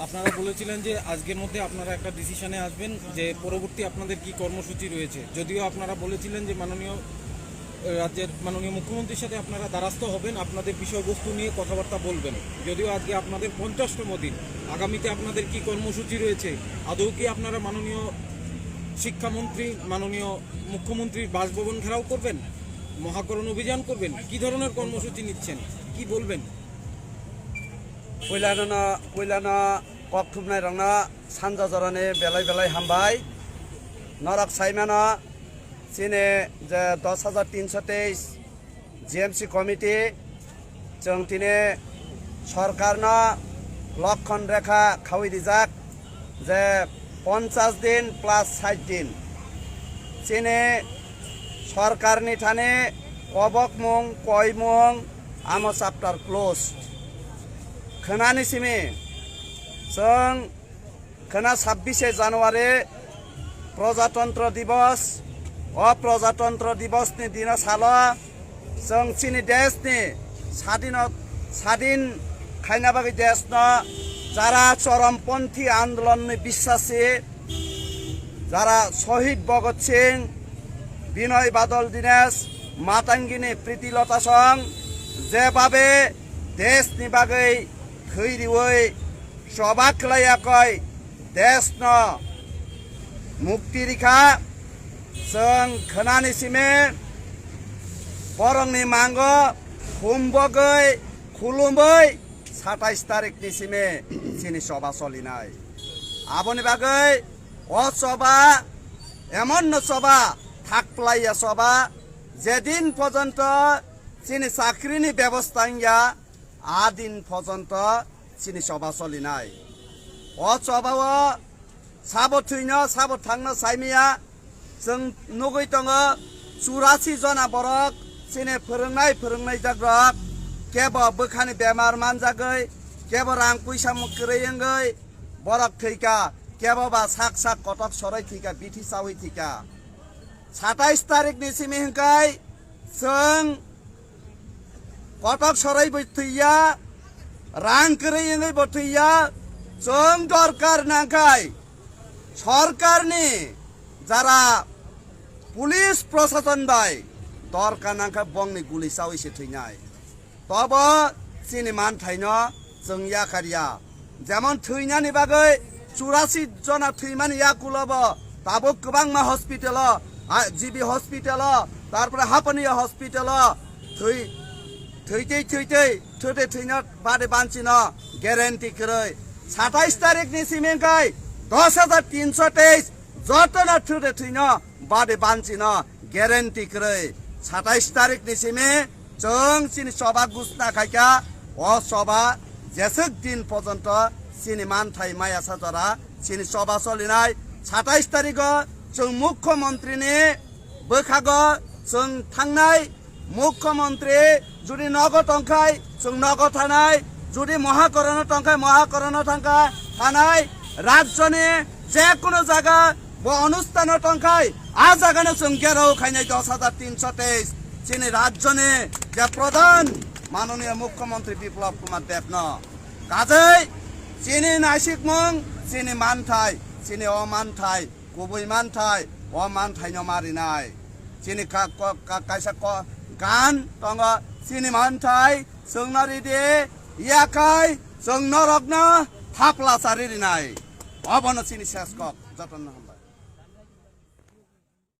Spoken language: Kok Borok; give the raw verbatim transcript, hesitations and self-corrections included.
আপনারা বলেছিলেন যে আজকের মধ্যে আপনারা একটা ডিসিশনে আসবেন যে পরবর্তী আপনাদের কি কর্মসূচি রয়েছে। যদিও আপনারা বলেছিলেন যে মাননীয়, আহ, রাজ্যের মাননীয় মুখ্যমন্ত্রীর সাথে আপনারা দ্বারস্থ হবেন, আপনাদের বিষয়বস্তু নিয়ে কথাবার্তা বলবেন। যদিও আজকে আপনাদের পঞ্চাশতম দিন, আগামীতে আপনাদের কি কর্মসূচি রয়েছে, আদৌ কি আপনারা মাননীয় শিক্ষামন্ত্রী, মাননীয় মুখ্যমন্ত্রীর বাসভবন ঘেরাও করবেন, মহাকরণ অভিযান করবেন, কি ধরনের কর্মসূচি নিচ্ছেন, কি বলবেন? Puilano, puilano kok thumnai rokno sanja jorani belai belai hambai. Norok saimano chini je dos hajar tinso teis G M C committee chwng tini sorkarno lokhon rekha khawi rijak je ponchas din plus sait din chini sorkarni thani kobokmung koimung amo chapter close. Khwnani simi chwng khwna sabbish January Projatantro Divos. O Projatantro Divosni dino salo chwng chini deshni sadino-, sadin khaina bagwi deshno jara chorom ponthi andolonni biswasi, jara Shohid Bhagat Singh, Binoy Badal Dinesh, Matangini Priti Lota song jebabe deshni bagwi thwi riwi choba khlaiya koi deshno mukti rikha, chwng khwnani simi borokni mango humbogwi khulumwi satais tarikni simi chini choba cholinai. Aboni bagwi o choba emonno choba, thakplaiya choba, jedin pojonto chini chakrini bebosta wngya, a din pojonto chini choba cholinai. O chobao sabo thwino, sabo thangno saimaya chwng nugwi tongo, churasi jona borok chini phwrwngnai, phwrwngnai jakrok kebo bwkhani bemar manjagwi, kebo rang puisa kwrwi wngwi borok thwika, kebo ba sak sak kotok soroi thwika, bithi chawi thwika. Satais tarikni simi hwnkhe chwng kotok soroi bo thwiya, rang kwrwi wngwi bo thwiya, chwng dorkar nangkhai sorkarni jara police prosason bai dorkar nangkha bongni guli chawi se thwinai. Tobo chini manthaino chwng yakarya. Jemon thwinani bagwi churasi jona thwimani yakulobo tabuk kwbangma hospital-o, a, G B hospital-o, tarpore Hapaniya hospital-o thwi, thwitwi thwitwi thwte thwino bade banchino guarantee kwrwi. Satais tarikni simi wngkhai dos hajar tinso teis jotono thwte thwino bade banchino guarantee kwrwi. Satais tarikni simi chwng chini choba gusna khaikha, o choba jeswk din pojonto chini manthai maya sajora chini choba cholinai. Satais tarigo chwng mukhyamantrini bwkhago chwng thangnai. Mukhyamantri jodi nogo tongkhai chwng nogo thanai, jodi mohakorono tongkhai mohakorono thangkha thanai. Rajyoni jekunu jaga bo onusthano tongkhai, a jagano chwng gherao khainai dos hajar tinso teis. Chini rajyoni je pradhan manoniya mukhyamantri Biplab Kumar Debno. Kajai chini naisikmung, chini manthai, chini o manthai, kubui manthai, o manthaino marinai. Chini ka-, ko-, ka-, kaisa ko-, gan tongo, chini manthai chwngno ridi, yakhai chwng norokno thapla chari rinai. Obono chini ses kok, jotono hambai.